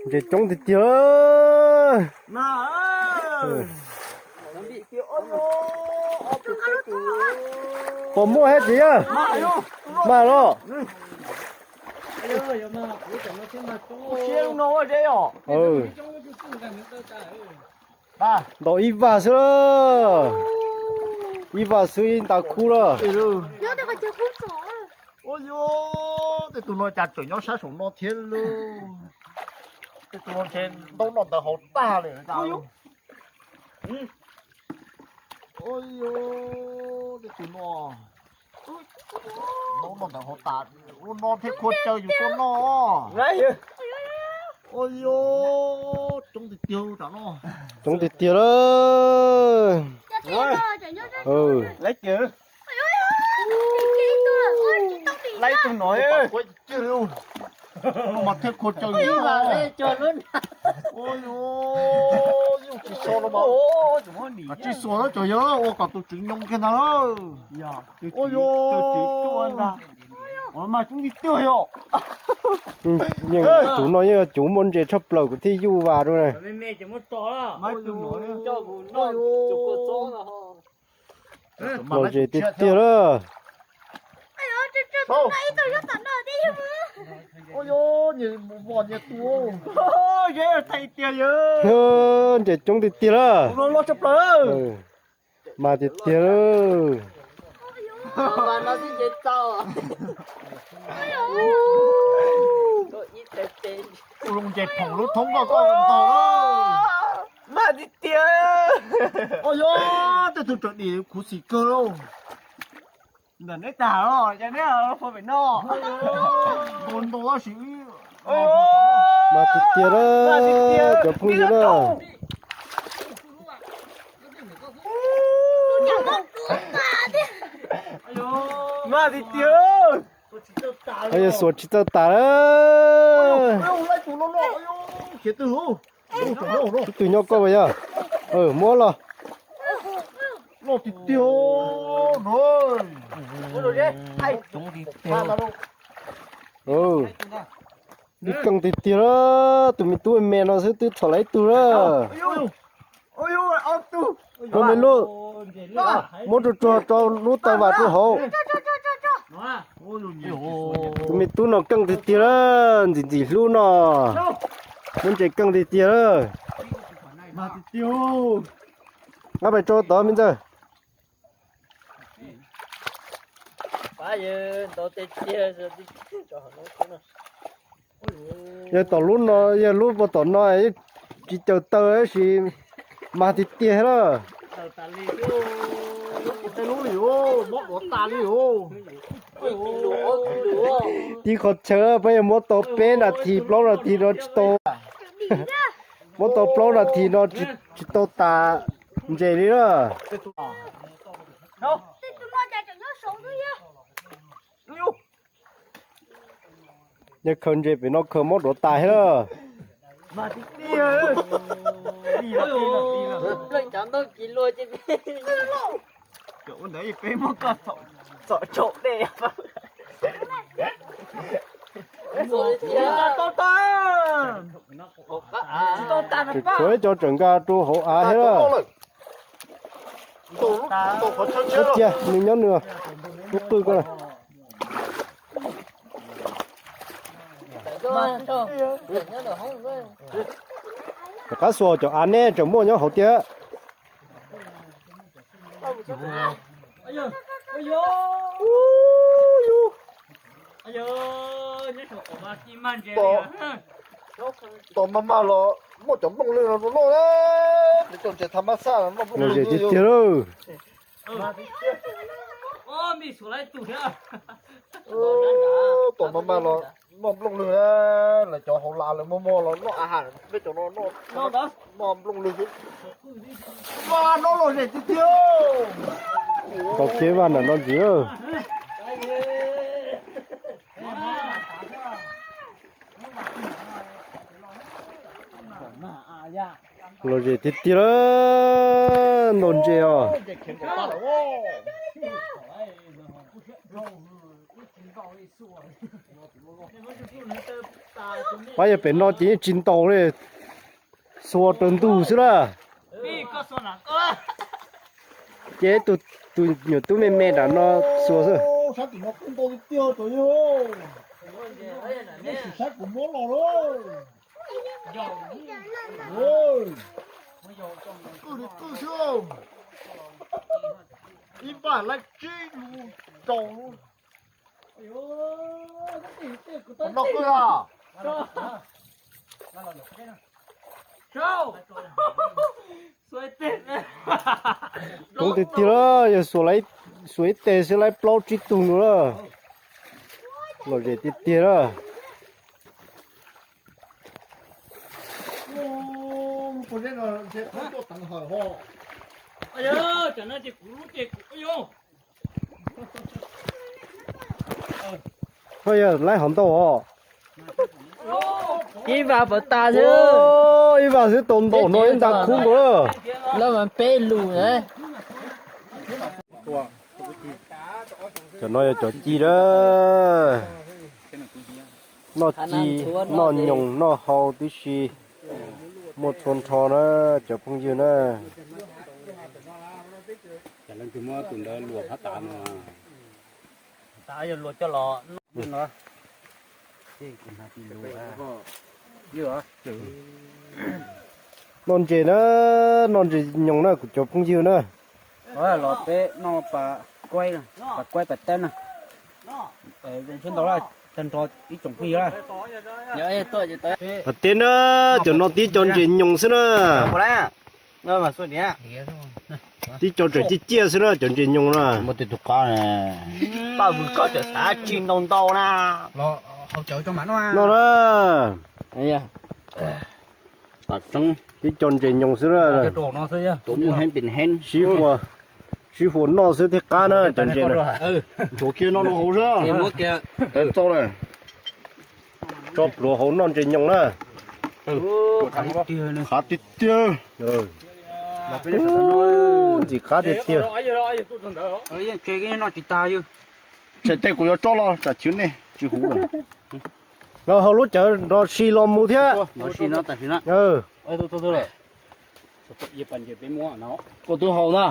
Ntses coob tiag tiag. Puas muaj thiab txiv yawg? Mag los. Ntaus ib vag xwb lawm. Ib vag xwb ib nta khub lawm. Ua yuav tej tus no cas tseem nyob sab saum no thiab lauj. Tej tus no ntshe ntaub noj ntawd hauv tag lawm. Ua yuav tej tus no ntaub noj ntawd hauv tas, ua no thiaj khua caw yus tuaj noj. Ua yuav coob tiag tiag tam no. Coob tiag tiag lawm. Laib tus no mas thiaj khua caw yus. Ua yuav tsis so no mas tsis xuas lawm, cov yawg ua kom tus tswv nyoo kiag ntag. Ua yuav mas coob tiag tiag yom. Yeej tus no yeej cuv muaj ntses tshaj plaws kuv thiaj yuj vas rau na. Los ntses tiag tiag lawm. Ntses coob tiag tiag lawm. Mas tiag tiag lawm. Ntses phoom lub thoob koj koj ntog. Mas tiag tiag. Ua yuav tej tug raws dim khuv xim kawg lauj. Ntawm neb tag los cas neb ua pem no. Ntau ntau tab sis mas tiag tiag lawm cov phooj ywg na. Mas tiag tiag. Yog xuas tsis txawj tas lawm. Ib tug nyob koj puas yog? Muab los. Loj tiag tiag. Lij keej tiag tiag lawm, tus me tub me no xwb twb txhom lawm ib tug lawm. Muab me lub, muab tsuag tsuag rau lub taw vam rau hauv. Tus me tub no keej tiag tiag lawm, ntxim ntxim hlub no. Muab ntses keej tiag tiag lawm. Ab, pais tso tod me ntxawg. Yog tom lub no yog lub puag tom no tsis caws taw tab sis mas tiag tiag lawm. Tib qhov chaw peb yuav muab tau peb nas this plaub nas this no tsis tau, muab tau plaub nas this no tsis tau tas ntses li na. Yog khaws ntses pem no khaws mob duav tas thiab lawm. Tshuav ib co tseem nkag rau hauv av thiab lawm. Cia nws nyob nws, lub qwj ko. Rov qab xuas cov av neb tseem muaj nyob hauv tiag. Tom mag mag los muaj cov nplooj lwg no rau noj, cov ntses tha mab xaj noj nplooj lwg tiag tiag lawm. Tom mag mag los noj nplooj lwg, lawv cov hauv las lawv muag muag los noj a has, peb cov no noj nplooj lwg xwb. Vaj no los zem tiag tiag. Tau kev vaj ntawm no ntxiv. Los zem tiag tiag lawm, ntaus ntses os. Pab yog pem no ces yeej tsis ntaus li, xuas raws ntug xwb na. Ces tus nyuam tub me me nram no xuas xwb. Ib npaj laib tsib lub rau. Coob tiag tiag, yog xuas ib teg xwb laib plaub tsib tug no na. Lom zem tiag tiag na. Ho yog laib hov ntau os. Ib vas puas tas xwb. Ib vas xwb tau ntau no ib nta khub nkaus lawm. Lawv mas peb lus na. Cov no yog cov ci na. Noj ci, noj nyoos, noj hau tib si. Muaj txhua nrho na, cov phooj ywg na. Noj ntses na, noj ntses nyoos na kuv cov phooj ywg na. Los peb noj pas kuaib, pas kuaib pas teb na. Zoo siab ntau, tag nrho ib tsoom phooj ywg. Hais tias na, cov no tib co ntses nyoos xwb na. Tib co tseem ciaj ciaj xwb na, cov ntses nyoos na. Paj Vwm koj tseem xav tsis ntau ntau na. No na. Tib co ntses nyoos xwb na. Sib huas noj xwb thiaj qab na cov ntses no. Tso pluav hauv noj ntses nyoos na. Qab tiag tiag. Ntxim qab tiag tiag. Tsam tej kuv yuav tso los tsam chwv nej tsis huv lawm. Los haus lub cawv nrog si los mus thiab. Koj twb haus na.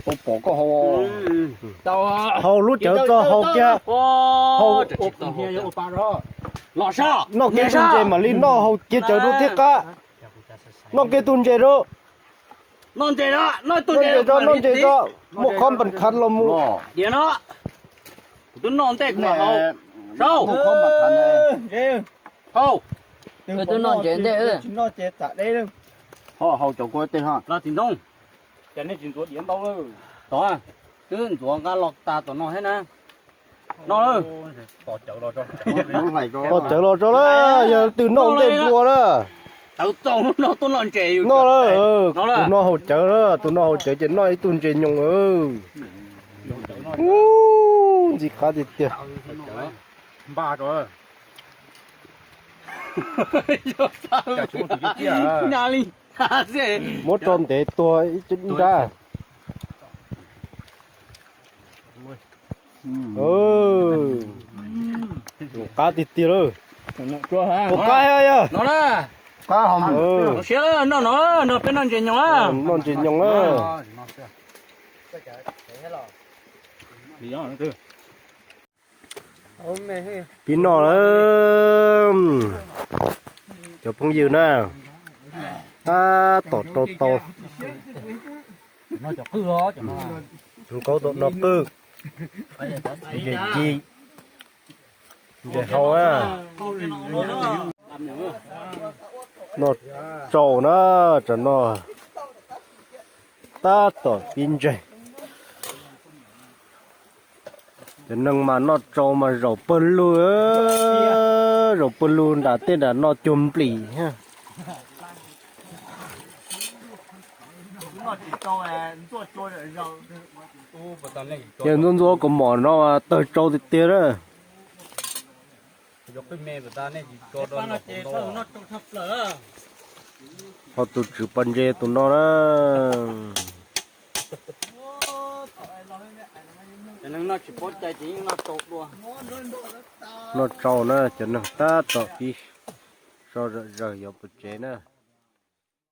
Tau pom koj haus. Haus lub cawv tso haus kiag. Noj kiag tus ntses mam li noj, haus kiag cawv rau thiaj qab. Noj kiag tus ntses rau. Noj ntses tso, noj ntses tso. Muaj qhov npas khav los mus. Twb noj ntses ntej. Ho haus cov kua tej ho. Los tsis ntxuav diav ntau lawm. Tod, twb ntxuav nqa los tas tom no thiab na. Noj lawm. Pom cawv los tso lawm, yog twg noj ntej npua na. Noj lawm, tus no haus cawv na, tus no haus cawv ces noj ib tug ntses nyoos. Ub, ntxim qab tiag tiag. Muab tso ntev tuag ib nrab. Qab tiag tiag lawm. Ua qab yog. Noj ntses nyoos na. Pib noj lawm cov phooj ywg na. Tab tom rau tau. Nkaub tom no qwj. Ntses ci, ntses hau na. Noj tsau na, tsam no tab tom pib ntseg. Cov neeg mas noj tsau mas zaum pawg lug, zaum pawg lug nram tej nram no cuag nplim thiab. Yog ntxuav ntxuav kaus mom no tawg tsau tiag tiag na. Ho tus tswv pas ntses tus no na. Cov neeg noj tsis paub cai ces yeej noj tsau dua. Noj tsau na, cov neeg tab tom pib so zom zaws yuav pov tsev na.